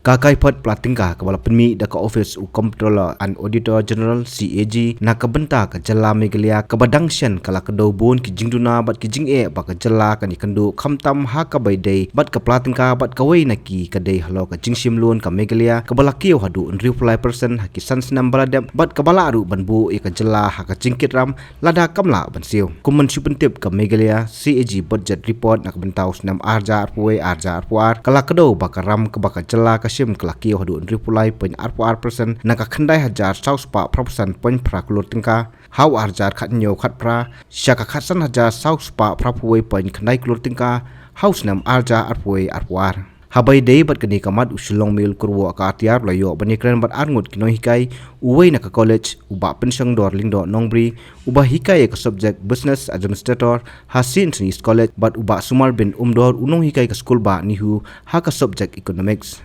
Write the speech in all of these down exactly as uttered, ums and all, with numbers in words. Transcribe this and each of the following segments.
Ka kaiphod pla tyngka kaba la pynmih da ka office u Comptroller and Auditor General, C A G, na ka bynta ka jylla Meghalaya kaba dang shen ka la kdew bun ki jingduna bad ki jingeh ba ka jylla kan ïakynduh, khamtam ha kaba ïadei bad ka pla tyngka bad kawei na ki ka dei halor ka jingshim loan ka Meghalaya kaba la kiew haduh hynriewphew lai percent ha ki san snem ba la dep bad kaba lah ruh ban buh ïa ka jylla ha ka jingkit ram lada kam lah ban siew. Kum ban shu pyntip, ka Meghalaya C A G budget report na ka bynta u snem ar hajar arphew wei ar hajar arphew ar ka la kdew ba ka ram kaba ka jylla ka shim ka la kiew haduh hynriewphew lai point arphew ar percent na ka khyndai hajar saw spah phra phew san point phra klur tyngka ha u ar hajar khathynñiew khatphra sha ka khatsan hajar saw spah phraphew wei point khyndai klur tyngka ha u snem ar hajar arphew wei arphew ar. Haba ïadei bad kane ka mat, u Shillong Mail Kurwoh Khartiar ba la ïoh ban ïakren bad arngut ki nonghikai, uwei na ka college, u Bah Pynshngdor Lyngdoh Nongbri, uba hikai ïa ka subject Business Administrator ha Saint Anthony's College, bad u Bah Sumarbin Umdor, u nonghikai ka skul bah NEHU ha ka subject Economics.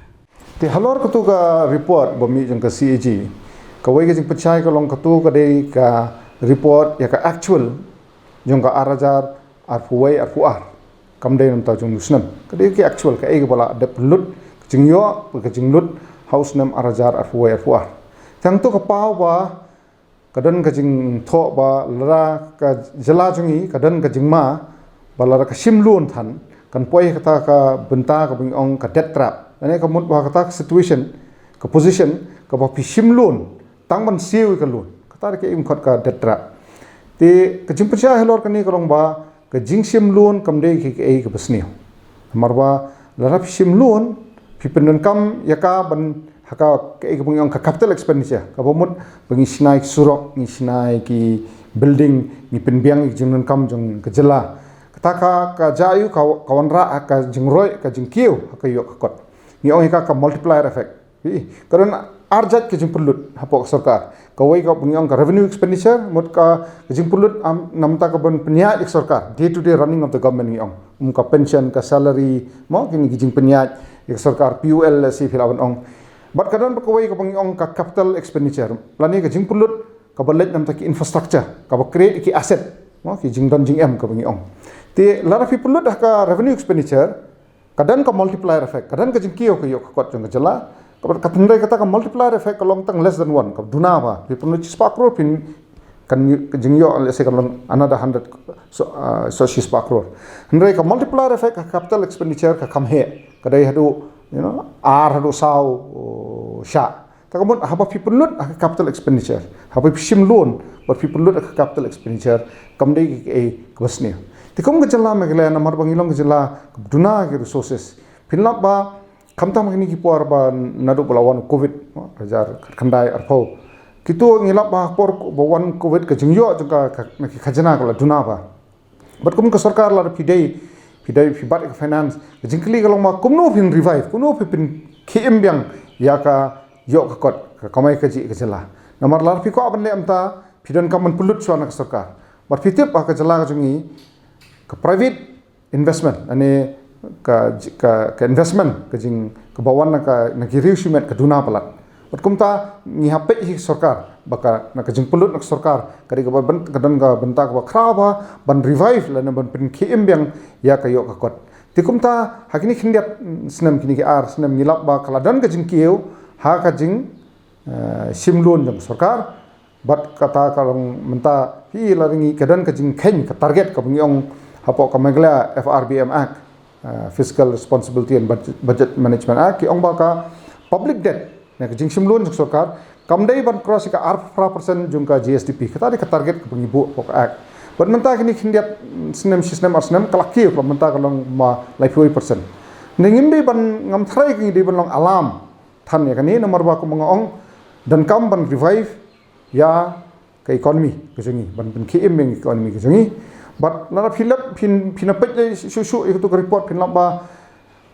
Te halor katu ka report ba mih jong ka C A G, kawei ka jingpynshai ka long katu ka dei ka report ïa ka actual jong ka ar hajar arphew wei arphew ar. Kam dei namta jong u snem. Ka dei ki actual, kaei kaba la dep lut, ka jingïoh, ka jinglut ha u snem ar hajar arphew wei arphew ar. Te hangtu ka paw ba ka don ka jingthoh ba lada ka jylla jong ngi ka don ka jingma ba lada ka shim loan than, kan poi kata ka bynta kaba ngi ong ka debt trap. Lane ka mut ba kata ka situation, ka position kaba phi shim loan tang ban siew ïa ka loan, kata ka im khot ka debt trap. Te ka jingpynshai halor kane ka long ba ka jingshim loan kam dei kaei kaba sniew. Namar ba lada phi shim loan, phi pyndonkam ïa ka ban ha ka, kaei kaba ngi ong ka capital expenditure, kaba mut ba ngi shna ïa ki surok, ngi shna ïa ki building, ngi pynbiang ïa ki jingdonkam jong ka jylla. Kata ka, ka jia aiu, ka, ka wanrah ha ka jingroi, ka jingkiew ha ka ïoh ka kot. Ngi ong ïa ka ka multiplier effect. Ih, ka don ar jait ka jingpynlut hapoh ka sorkar. Kawei kaba ngi ong ka revenue expenditure, mut ka, ka jingpynlut, am, namta kaban pynïaid ïa ka sorkar, day to day running of the government ngi ong. Um, ka pension, ka salary, mo, kine ki jingpynïaid ïa ka sorkar, P U L, lehse phi lah ban ong. Bad ka don bad kawei kaba ngi ong ka capital expenditure, lane ka jingpynlut kaba leit namta ki infrastructure, kaba create ki asset, mo, ki jingdon jingem kaba ngi ong. Te lada phi pynlut ha ka revenue expenditure, ka don ka multiplier effect, ka don ka jingkiew ka ïoh ka kot jong ka jylla. Ka, ka, hynrei kata ka multiplier effect ka long tang less than one, ka duna ba phi pynlut shispah klur, phin, kan ïoh, ka jingïoh, let's say, kan long another hundred, so, uh, so shispah klur. Hynrei ka multiplier effect ha capital expenditure ka kham heh, ka dei haduh, you know, ar haduh saw, oh, shah. Ta ka mut haba phi pynlut ha ka capital expenditure, haba phi shim loan bad phi pynlut ha ka capital expenditure, kam dei kaei kaba sniew. Te kum ka jylla Meghalaya, namar ba ngi long ka jylla kaba duna ki resources, phin lap ba khamtam ha kine ki por ba naduh ba la wan covid, ar hajar khatkhyndai arphew, kito ngi lap ba por ba wan covid ka jingïoh jong ka, ka, na ki khajna ka la duna ba. Bad kum ka sorkar lada phi dei, phi dei, phi bat ïa ka finance, ka jingkylli ka long ba kumno phin revive, kumno phi pynkhie im biang ïa ka ïoh ka kot, ka kamai kajih ka jylla. Namar lada phi kwah ban leh kumta, phi donkam ban pynlut shuwa na ka sorkar. Bad phi tip ba ka jylla ka jong ngi, ka private investment, lane ka, ka, ka investment, ka jing, kaba wan na ka, na ki riew shimet ka duna palat. Bad kumta ngi hap peit hi sorkar, ba ka, na ka jingpynlut na ka sorkar, ka dei kaba byn-, ka don ka bynta kaba khraw ba ban revive lane ban pynkhie im biang ïa ka ïoh ka kot. Te kumta ha kine khyndiat, mm, snem, kine ki ar snem ngi lap ba ka la don ka jingkiew ha ka jing, eh, shim loan jong ka sorkar. Bad kata ka long mynta phi la ri ngi ka don ka jingkheiñ ka target kaba ngi ong hapoh ka Meghalaya F R B M Act, uh, Fiscal Responsibility and Budget, Budget Management Act, ki ong ba ka public debt, ne ka jingshim loan jong sorkar, kam dei ban cross ïa ka arphew phra percent jong ka G S D P. Kata dei ka target kaba ngi buh hapoh ka Act. Bad mynta kine khyndiat snem, shi snem, ar snem, ka la kiew, ka la mynta ka long ma laiphew percent. Ne ngim dei ban, ngam tharai ka ngi dei ban long alarm than ïa kane, namar ba kumba nga ong, donkam ban revive ïa ka economy ka jong ngi, ban pynkhie im ïa ka economy ka jong ngi. Bad lada phi lap, phin, phin peit lei shuh shuh ïa katu ka report, phin lap ba,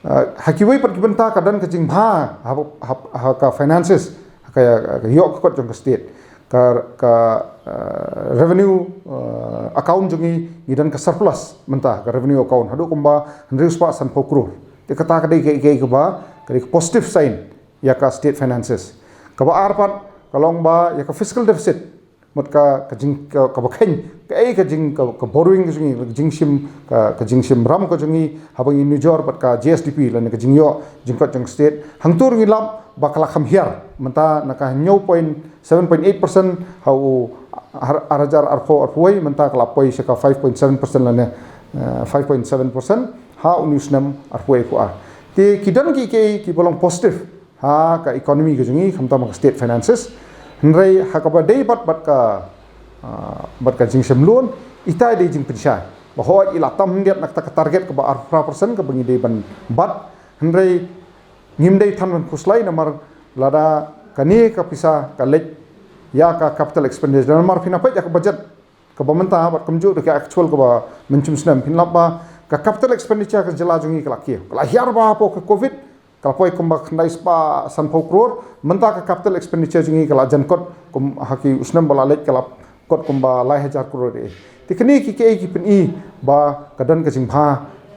eh, ha kiwei pat ki bynta ka don ka jingbha ha, ha, ha ka finances, ha ka, ka ïoh ka kot jong ka state. Ka, ka, eh, revenue, eh, account jong ngi, ngi don ka surplus mynta, ka revenue account haduh kumba hynriew spah sanphew klur. Te kata ka dei ka, ka, kaba, ka dei ka positive sign ïa ka state finances. Kaba ar pat ka long ba ïa ka fiscal deficit, Mut ka, ka jing, ka, ka ba kheiñ, ka ei ka jing, ka, ka borrowing ka jong ngi, ka jingshim, ka, ka jingshim ram ka jong ngi, haba ngi nujor bad ka G S D P lane ka jingïoh jingkoit jong state. Hangto ngi lap ba ka la kham hiar, mynta na ka hynñiew point seven point eight percent ha u ar, ar hajar arphew arphew wei, mynta ka la poi sha ka five point seven percent lane, eh, five point seven percent ha une u snem arphew wei arphew ar. Te ki don ki, ki, ki ba long positive ha ka economy ka jong ngi, khamtam ka state finances. Hynrei ha kaba dei bad, bad ka, ah, bad ka jingshim loan, ita i dei jingpynshai. Ba hooid i la tam khyndiat na kata ka target kaba arphew phra percent kaba ngi dei ban bat. Hynrei ngim dei than ban khuslai namar lada kane ka pisa ka leit ïa ka capital expenditure. Namar phin ïa peit ïa ka budget kaba mynta bad kumjuh da ka actual kaba mynchum snem, phin lap ba ka capital expenditure ka jylla jong ngi ka la kiew, ka la hiar bha hapoh ka covid, ka la poi kumba khyndai spah sanphew klur. Mynta ka capital expenditure jong ngi ka la jan kot kum ha ki u snem ba la leit ka la kot kumba lai hajar klur de. Te kine ki, ki, ki pyni ba ka don ka jingbha,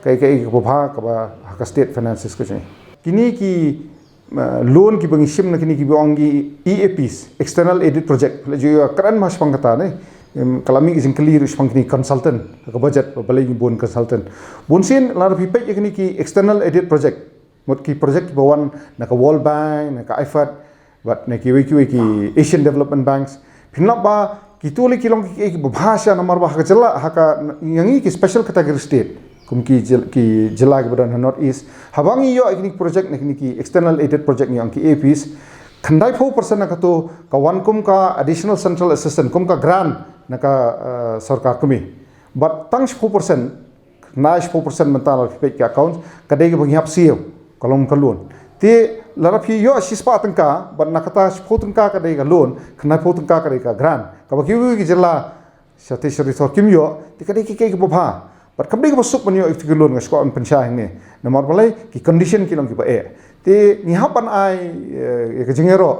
ka, ka, ka bha, kaba ha ka state finances ka jong ngi. Kine ki, eh, loan kiba ngi shim na kine kiba ong ki E A Ps, external aided project. La ju ïa kren ma shaphang kata ne. Em, ka la mih ka jingkylli ruh shaphang kine consultant ha ka budget, ba balei ngi bun consultant. Bun sien lada phi peit ïa kine ki external aided project, mut ki project kiba wan na ka World Bank, na ka IFAD, bad na kiwei kiwei ki Asian Development Banks. Phin lap ba kito lei ki long ki, ki, kiba bha shisha namar ba ha ka jylla, ha ka, ïa ngi ki special category state, kum ki jyl-, ki jylla kiba don ha North East, haba ngi ïoh ïa kine ki project na kine ki external aided project, ngi ong ki E A Ps, khyndaiphew percent na kato ka wan kum ka additional central assistance, kum ka grant na ka, eh, sorkar kmie. Bad tang shiphew percent, khyndai shiphew percent mynta lada phi peit ki accounts, ka dei kaba ngi hap siew, ka long ka loan. Te lada phi ïoh shispah tyngka, bad na kata shiphew tyngka ka dei ka loan, khyndaiphew tyngka ka dei ka grant. Kaba kiwei ki jylla shatei shatei thor kim ïoh, te ka dei ki, ki, kiba bha. Bad kam dei kaba suk ban ïoh ïa ki loan, nga sngewkwah ban pynshai hangne. Namar balei, ki condition ki long kiba eh. Te ngi hap ban ai, eh, ïa ka jingïaroh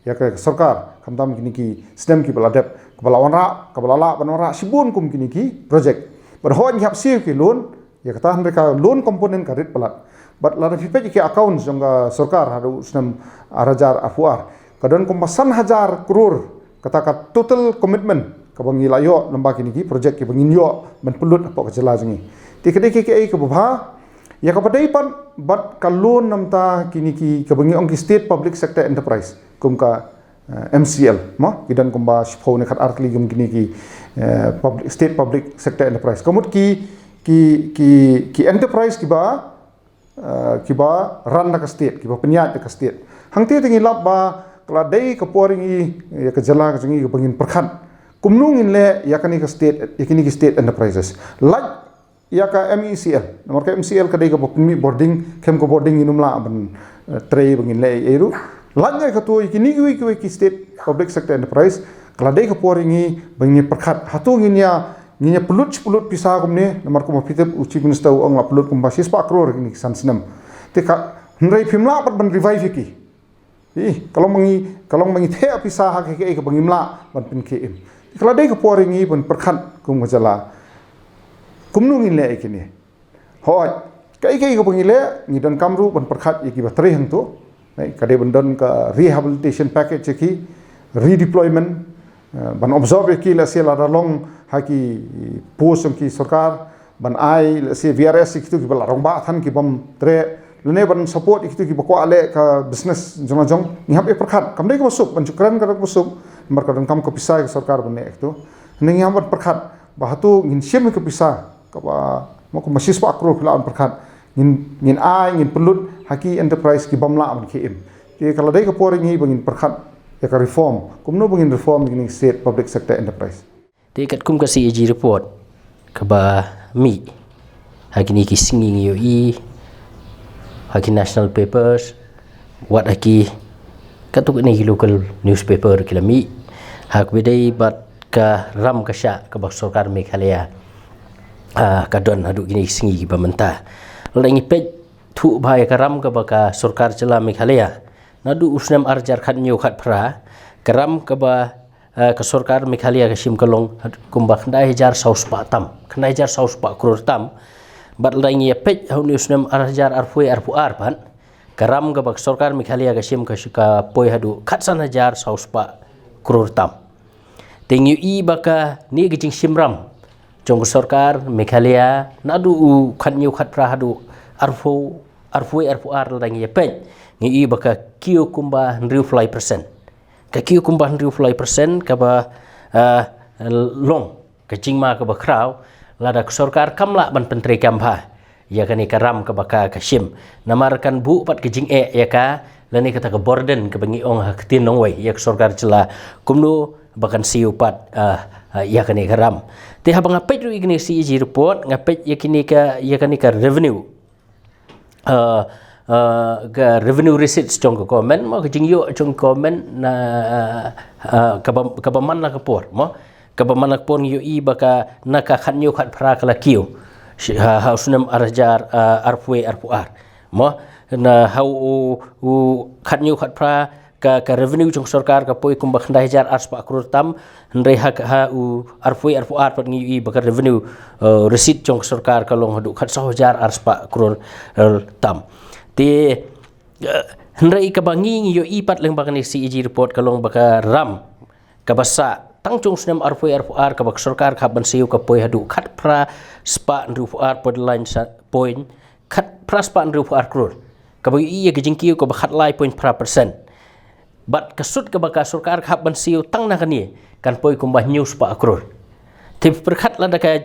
ïa ka sorkar, khamtam kine ki snem kiba la dep, kaba la wanrah, kaba la lah ban wanrah shibun kum kine ki project. Bad hooid ngi hap siew ki loan, ïa kata hynrei ka loan component ka rit palat. Bad lada phi peit ïa ki accounts jong ka sorkar haduh u snem ar hajar arphew ar, ka don kumba san hajar klur, kata ka total commitment kaba ngi la ïoh lyngba kine ki project kiba ngin ïoh ban pynlut hapoh ka jylla jong ngi. Te ka dei ka, ka, kaba bha. Ïa kaba dei pat bad ka loan namar kine ki, kaba ngi ong ki state public sector enterprise, kum ka, eh, M C L, mo, ki don kumba shiphew ne khatar tylli kum kine ki, eh, public, state public sector enterprise. Ka mut ki, ki, ki, ki enterprise kiba, eh, kiba run da ka state, kiba pynïaid da ka state. Hangta te ngi lap ba ka la dei ka por ïa ngi, ïa ka jylla ka jong ngi kaba ngin pyrkhat kumno ngin leh ïa kane ka state, ïa kine ki state enterprises. Lait ïa ka M E C L. Namar ka M E C L ka dei kaba pynmih bording, khlem ka bording ngin ym lah ban, eh, trei ba ngin leh ei ei ruh. Lait ïa kato ïa kine kiwei kiwei ki state public sector enterprise, ka la dei ka por ïa ngi ba ngin pyrkhat. Hato ngin ïa, ngin ïa pynlut shi pynlut pisa kumne, namar kumba phi tip u Chief Minister u ong la pynlut kumba shispah klur kine ki san snem. Te ka, hynrei phim lah pat ban revive ïa ki. Ih, ka long ba ngi, ka long ba ngi theh pisa ha kiei kiei kaba ngim lah ban pynkhie im. Ka la dei ka por ïa ngi ban pyrkhat kum ka jylla. Kumno ngin leh ïa kine? Hooid, kiei kiei kaba ngi leh, ngi donkam ruh ban pyrkhat ïa kiba trei hangto. Ka dei ban don ka rehabilitation package ïa ki, redeployment, eh, ban absorb ïa ki lehse lada long ha ki post jong ki sorkar, ban ai lehse V R S ïa kito kiba la rangbah than ki bym treh, lane ban support ïa kito kiba kwah leh ka business jong la jong. Ngi hap ïa pyrkhat, kam dei kaba suk, ban ju kren ka dei kaba suk, namar ka donkam ka pisa ïa ka sorkar ban leh ïa kito. Hynrei ngi hap ban pyrkhat ba hato ngin shim ïa ka pisa kaba, mo, kumba shispah klur phi lah ban pyrkhat, ngin, ngin ai, ngin pynlut ha ki enterprise ki bym lah ban khie im. Te ka la dei ka por ïa ngi ba ngin pyrkhat ïa ka reform, kumno ba ngin reform ïa kine ki state public sector enterprise. Te katkum ka C A G report kaba mih ha kine ki sngi ngi ïohi ha ki national papers, wat ha ki, katto katne ki local newspaper ki la mih, ha kaba ïadei bad ka ram ka shah kaba sorkar Meghalaya, ah, ka don haduh kine ki sngi kiba mynta. Lada ngi peit thuh bha ïa ka ram kaba ka sorkar jylla Meghalaya, naduh u snem ar hajar khathynñiew khatphra, ka ram kaba, eh, ka sorkar Meghalaya ka shim ka long kumba khyndai hajar saw spah tam, khyndai hajar saw spah klur tam. Bad lada ngi ïa peit ha une u snem ar hajar arphew arphew ar pat, ka ram kaba ka sorkar Meghalaya ka shim ka, ka poi haduh khatsan hajar saw spah klur tam. Te ngi ïohi ba kane ka jingshim ram jong ka sorkar Meghalaya naduh u khathynñiew khatphra haduh arphew, arphew wei arphew ar lada ngi ïa peit, ngi ïohi ba ka kiew kumba hynriewphew lai percent. Ka kiew kumba hynriewphew lai percent kaba, ah, long ka jingma kaba khraw lada ka sorkar kam lah ban pyntreikam bha ïa kane ka ram kaba ka, ka shim. Namar kan buh pat ka jingeh ïa ka, lane kata ka burden kaba ngi ong ha ka ktien nongwei, ïa ka sorkar jylla, kumno ba kan siew pat, ah, ah, ïa kane ka ram. Te haba nga peit ruh ïa kane ka C A G report, nga peit ïa kane ka, ïa kane ka revenue, ah, ah, ka revenue receipts jong ka government, mo, ka jingïoh jong ka government na, ah, kaba, kaba man la ka por, mo, kaba man la ka por ngi ïohi ba ka, na ka khathynñiew khatphra ka la kiew shi-, ha, ha u snem ar hajar, ah, arphew wei arphew ar, mo, na ha u, u khathynñiew khatphra ka, ka revenue jong ka sorkar ka poi kumba khyndai hajar arspah klur tam, hynrei ha, ha u arphew wei arphew ar pat ngi ïohi ba ka revenue, eh, receipt jong ka sorkar ka long haduh khatsaw hajar arspah klur, eh, tam. Te, eh, hynrei kaba ngi, ngi ïohi pat lyngba kane C A G report ka long ba ka ram kaba sah tang jong u snem arphew wei arphew ar kaba ka sorkar ka hap ban siew ka poi haduh khatphra spah hynriewphew ar point lain sa point, khatphra spah hynriewphew ar klur. Kaba ïohi ïa ka jingkiew kaba khatlai point phra percent. Bad ka sut kaba ka sorkar ka hap ban siew tang na kane kan poi kumba hynñiew spah klur. Te pyrkhat lada ka,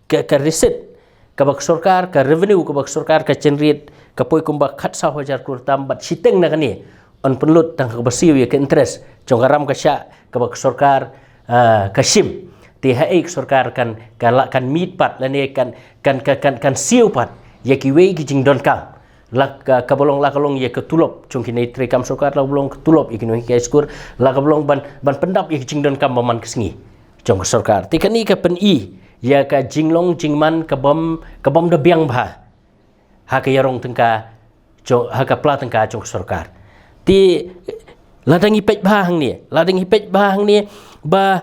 ka, ka receipt kaba ka sorkar, ka revenue kaba ka sorkar ka generate ka poi kumba khatsaw hajar klur tam, bad shiteng na kane yn pynlut tang kaba siew ïa ka interest jong ka ram ka shah kaba ka sorkar, ah, ka shim. Te haei ka sorkar kan, kan lah, kan meet pat lane kan, kan, kan, kan, kan siew pat ïa kiwei ki jingdonkam. La ka, kaba long, la ka long ïa ka tulop jong ki nongtreikam sorkar, la ka long ka tulop ïa ki nonghikai skul, la kaba long ban, ban pyndap ïa ki jingdonkam ba man ka sngi jong ka sorkar. Te kane ka pyni ïa ka jinglong jingman kabym, kabym da biang bha ha ka ïarong tyngka jong, ha ka pla tyngka jong ka sorkar. Te lada ngi peit bha hangne, lada ngi peit bha hangne ba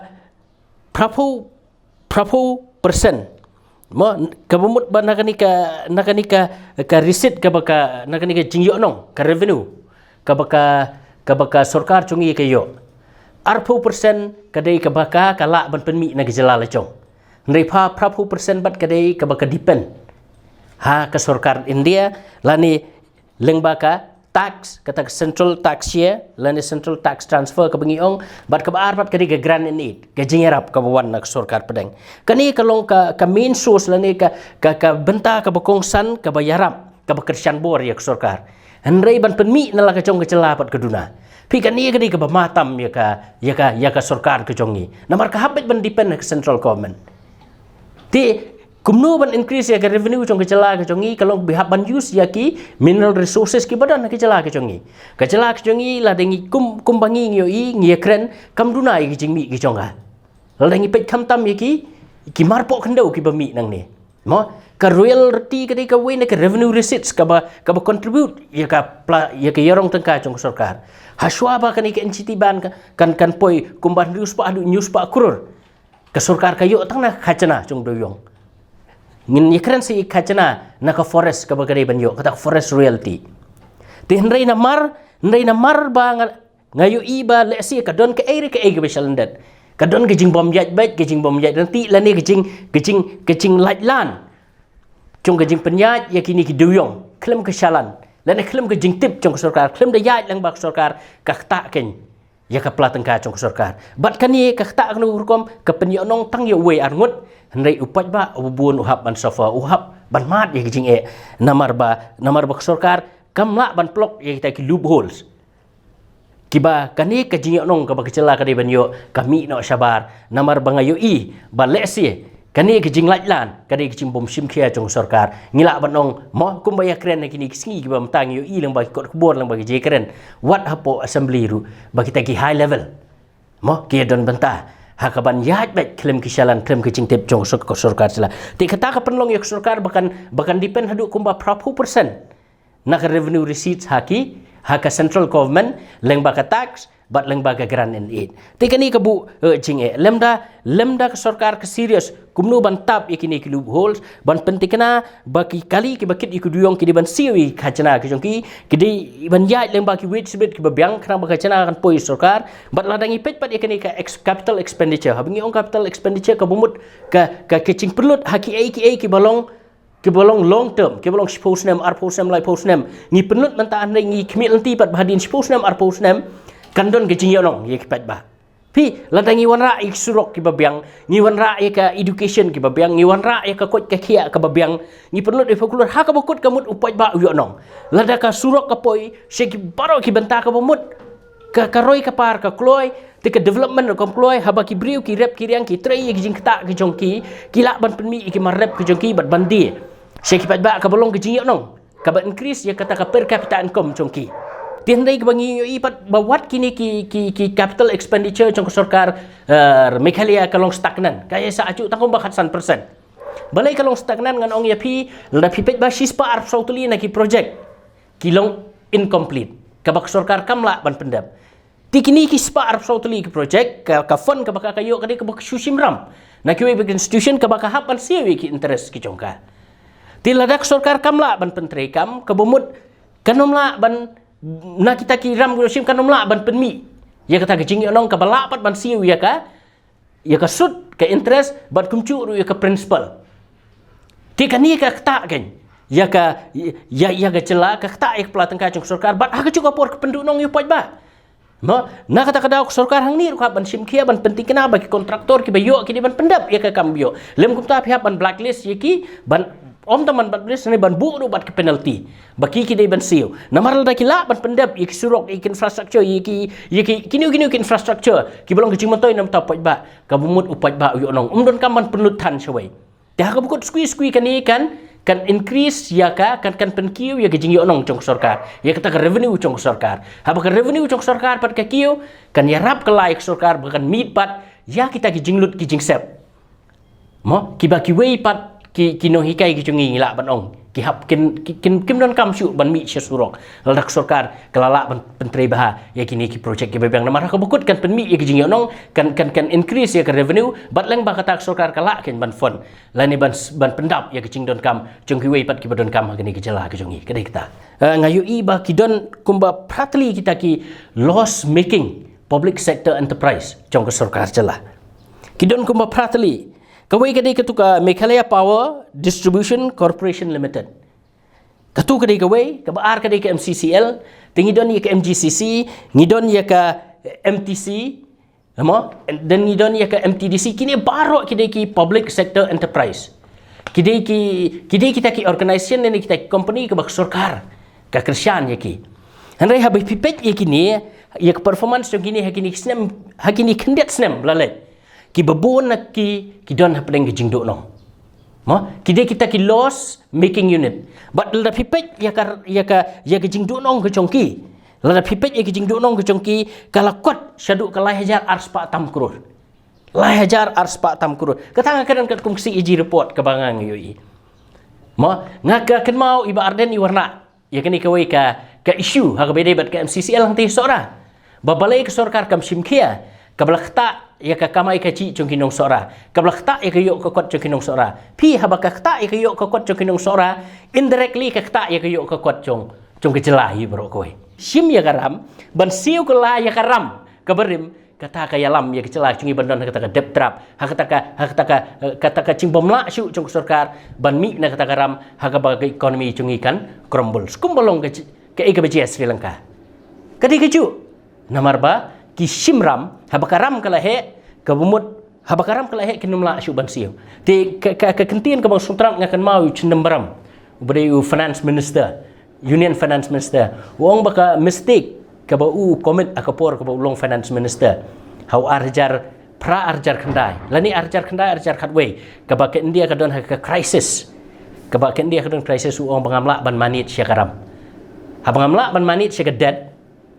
phraphew, phraphew percent, mo, kaba mut ba na kane ka, na kane ka, ka receipt kaba ka, na kane ka jingïohnong, ka revenue kaba ka, kaba ka sorkar jong ngi ka ïoh, arphew percent ka dei kaba ka, ka lah ban pynmih na ka jylla la jong. Hynrei pha, phraphew percent bad ka dei kaba ka depend ha ka sorkar India, lane lyngba ka tax, kata ka central tax share lane central tax transfer kaba ngi ong, bad kaba ar pat ka dei ka grant and aid, ka jingïarap kaba wan na ka sorkar pdeng. Kane ka long ka, ka main source lane ka, ka, ka bynta kaba kongsan kaba ïarap, kaba kyrshan bor ïa ka sorkar. Hynrei ban pynmih na la ka jong ka jylla pat ka duna. Phi, kane ka dei kaba ma tam ïa ka, ïa ka, ïa ka sorkar ka jong ngi. Namar ka hap beit ban depend ha ka central government. Te kumno ban increase ïa ka revenue jong ka jylla ka jong ngi, ka long ba hap ban use ïa ki mineral resources kiba don ha ka jylla ka jong ngi. Ka jylla ka jong ngi, lada ngi kum, kumba ngi, ngi ïohi, ngi ïakren, kam duna ïa ki jingmih ki jong ka. Lada ngi peit khamtam ïa ki, ki marpoh khyndew kiba mih nangne. Mo, ka royalty ka dei kawei na ka revenue receipts kaba, kaba contribute ïa ka pla-, ïa ka ïarong tyngka jong ka sorkar. Hashwa ba kane ka N G T ban ka, kan, kan poi kumba hynriew spah haduh hynñiew spah klur. Ka sorkar ka ïoh tang na ka khajna jong u dewiong. Ngin ïakren sa ïa ka khajna na ka forest kaba ka dei ban ïoh, kata ka forest royalty. Te hynrei namar, hynrei namar ba nga, nga ïohi ba lehse ka don kaei re kaei kaba shalyndet. Ka don ka jingbym ïaid beit, ka jingbym ïaid ryntih, lane ka jing, ka jing, ka jinglait lan jong ka jingpynïaid ïa kine ki dewiong khlem ka shalan, lane khlem ka jingtip jong ka sorkar, khlem da ïaid lang ba ka sorkar, ka ktah kein ïa ka pla tyngka jong ka sorkar. Bad kane ka ktah kano rukom, ka pynïohnong tang ïa uwei arngut, hynrei u paidbah uba bun u hap ban suffer, u hap ban mad ïa ka jingeh. Namar ba, namar ba ka sorkar kam lah ban plug ïa kita ki loopholes kiba kane ka jingïohnong kaba ka jylla ka dei ban ïoh ka mih noh shabar. Namar ba nga ïohi ba lehse kane ka jinglait lan ka dei ka jingbym shim khia jong ka sorkar. Ngi lah ban ong, mo, kumba ïakren ha kine ki sngi kiba mynta ngi ïohi lyngba ki kot khubor, lyngba ki jingkren, wat hapoh assembly ruh, ba kita ki high level, mo, ki ïadon bynta ha kaban ïaid beit khlem ki shalan, khlem ki jingtip jong ka sor-, ka sorkar jylla. Te kata ka pynlong ïa ka sorkar ba kan, ba kan depend haduh kumba phraphew percent na ka revenue receipts ha ki, ha ka central government, lyngba ka tax, bad lyngba ka grant and aid. Te kane ka buh eh, jingeh. Lymda, lymda ka sorkar ka serious kumno ban tap ïa kine ki loopholes, ban pyntikna ba ki kali kiba kit ïa ki duyong ki dei ban siew ïa ki khajna ki jong ki, ki dei ban ïaid lyngba ki wage subsidy kiba biang khnang ba ka khajna kan poi sorkar. Bad lada ngi peit pat ïa kane ka ex-, capital expenditure, haba ngi ong capital expenditure kaba mut ka, ka, ka jingpynlut ha kiei kiei kiba long, kiba long long term, kiba long shiphew snem, arphew snem, laiphew snem. Ngi pynlut mynta, hynrei ngi khmih lynti pat ba hadien shiphew snem, arphew snem kan don ka jingïohnong ïa ki paidbah. Phi, lada ngi wanrah ïa ki surok kiba biang, ngi wanrah ïa ka education kiba biang, ngi wanrah ïa ka koit ka khiah kaba biang, ngi pynlut ïa phi klur ha kaba kut ka mut u paidbah u ïohnong. Lada ka surok ka poi sha ki baroh ki bynta kaba mut ka, ka roi ka par ka kloi, te ka development ruh kam kloi, haba ki briew ki rep ki riang ki trei ïa ki jingktah ki jong ki, ki lah ban pynmih ïa ki mar rep ki jong ki bad ban die sha ki paidbah, kaba long ka jingïohnong, kaba increase ïa kata ka per capita income jong ki. Te hynrei kaba ngi ïohi pat ba wat kine ki, ki, ki capital expenditure jong ka sorkar eh, Meghalaya ka long stagnant. Ka ïa sa ajuh tang kumba khatsan percent. Balei ka long stagnant? Ngan ong ïa phi, lada phi peit ba shispah arphew tylli na ki project ki long incomplete, kaba ka sorkar kam lah ban pyndep. Te kine ki spah arphew tylli ki project, ka, ka fund kaba ka, ka ïoh ka dei kaba shu shim ram na kiwei pat ki institution kaba ka hap ban siew ïa ki interest ki jong ka. Te lada ka sorkar kam lah ban pyntreikam, kaba mut kan ym lah ban, na kita ki ram ki shim kan ym lah ban pynmih ïa kata ka jingïohnong kaba lah pat ban siew ïa ka, ïa ka sut, ka interest, bad kumjuh ruh ïa ka principal. Te kane ka ktah kan ïa ka, ïa, ïa ka jylla, ka ktah ïa ka pla tyngka jong ka sorkar, bad ha kajuh ka por ka pynduhnong ïa u paidbah. Mo, na kata ka daw ka sorkar hangne ruh ka hap ban shim khia, ban pyntikna ba ki kontraktor kiba ïoh ki dei ban pyndep ïa ka kam ba ïoh. Lym kumta phi hap ban blacklist ïa ki, ban ym tang ban blacklist ne ban buh ruh bad ka penalty ba ki, ki dei ban siew. Namar lada ki lah ban pyndep ïa ki surok, ïa ki infrastructure, ïa ki, ïa ki, kino kino ki infrastructure kiba long ka jingmyntoi na bynta u paidbah, kaba mut u paidbah u ïohnong, um donkam ban pynlut than shawei. Te ha kaba kut skui skui kane kan, kan increase ïa ka, kan, kan pynkiew ïa ka jingïohnong jong ka sorkar, ïa kata ka revenue jong ka sorkar. Haba ka revenue jong ka sorkar pat ka kiew, kan ïarap ka lai ka sorkar ba kan meet pat ïa kita ki jinglut ki jingsep. Mo, kiba kiwei pat ki, ki nonghikai ki jong ngi, ngi lah ban ong ki hap, kin, ki, kin, kim donkam shuh ban mih sha surok lada ka sorkar ka la lah ban pyntrei bha ïa kine ki project kiba biang. Namar ha kaba kut kan pynmih ïa ka jingïohnong, kan, kan, kan increase ïa ka revenue, bad lyngba kata ka sorkar ka lah kan ban fund lane ban, ban pyndap ïa ka jingdonkam jong kiwei pat kiba donkam ha kane ka jylla ka jong ngi. Ka dei kata. Eh, nga ïohi ba ki don kumba phra tylli kita ki loss making public sector enterprise jong ka sorkar jylla. Ki don kumba phra tylli. Kawei ka dei katu ka Meghalaya Power Distribution Corporation Limited. Katu ka dei kawei, kaba ar ka dei ka M C C L, te ngi don ïa ka M G C C, ngi don ïa ka M T C, mo, dan ngi don ïa ka M T D C, kine baroh ki dei ki public sector enterprise. Ki dei ki, ki dei kita ki organization ne kita ki company kaba ka sorkar ka kyrshan ïa ki. Hynrei haba phi peit ïa kine, ïa ka performance jong kine ha kine ki snem, ha kine khyndiat snem la leit, kiba bun na ki, ki don hapdeng ka jingduhnong. Mo, ki dei kita ki loss making unit. Bad lada phi peit ïa ka, ïa ka, ïa ka jingduhnong ka jong ki, lada phi peit ïa ka jingduhnong ka jong ki, ka la kot shaduh ka lai hajar arspah tam klur. Lai hajar arspah tam klur. Kata nga kren katkum ka C A G report kaba nga ïohi. Mo, nga kynmaw i Bah Ardent i wanrah ïa kane kawei ka, ka issue ha kaba ïadei bad ka M C C L hangtei Sohra, ba balei ka sorkar kam shim khia, kaba la ktah ïa ka kamai kajih jong ki nong Sohra, kaba la ktah ïa ka ïoh ka kot jong ki nong Sohra. Phi, haba ka ktah ïa ka ïoh ka kot jong ki nong Sohra, indirectly ka ktah ïa ka ïoh ka kot jong, jong ka jylla hi baroh kawei. Shim ïa ka ram, ban siew kylla ïa ka ram kaba rim, kata ka ïalam ïa ka jylla jong ngi ban don ha kata ka debt trap, ha kata ka, ha kata ka, eh, kata ka jingbymlah shuh jong ka sorkar ban mih na kata ka ram, ha kaba ka economy jong ngi kan crumble. Kumba long ka ji-, kaei kaba jia Sri Lanka. Ka dei kajuh. Namar ba ki shim ram, haba ka ram ka la heh, kaba mut, haba ka ram ka la heh kin ym lah shuh ban siew. Te ka, ka, ka kyntien kaba sngewtynnat nga kynmaw ïa u Chindambaram, uba dei u finance minister, Union Finance Minister, u ong ba ka mistake kaba u commit ha ka por kaba u long Finance Minister ha u ar hajar phra, ar hajar khyndai, lane ar hajar khyndai, ar hajar khatwei, kaba ka India ka don ha ka crisis, kaba ka India ka don crisis, u ong ba ngam lah ban manage ïa ka ram. Haba ngam lah ban manage ïa ka debt,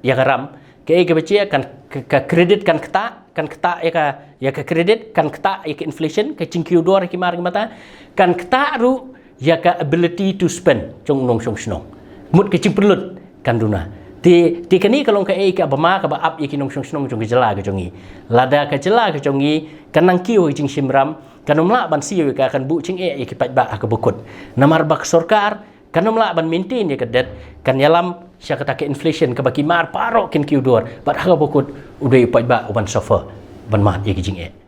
ïa ka ram, kaei kaba jia, kan, ka, ka credit kan ktah, kan ktah ïa ka, ïa ka credit, kan ktah ïa ka inflation, ka jingkiew dor ïa ki mar ki mata, kan ktah ruh ïa ka ability to spend jong u nongshong shnong. Mut ka jingpynlut kan duna. Te, te kane ka long kaei kaba ma kaba ap ïa ki nongshong shnong jong ka jylla ka jong ngi. Lada ka jylla ka jong ngi kan nang kiew ïa ka jingshim ram, kan ym lah ban siew ïa ka, kan buh jingeh ïa ki paidbah ha kaba kut. Namar ba ka sorkar kan ym lah ban maintain ïa ka debt, kan ïalam sha kata ka inflation kaba ki mar baroh kin kiew dor. Bad ha kaba kut u dei u paidbah uban suffer ban mad ïa ki jingeh.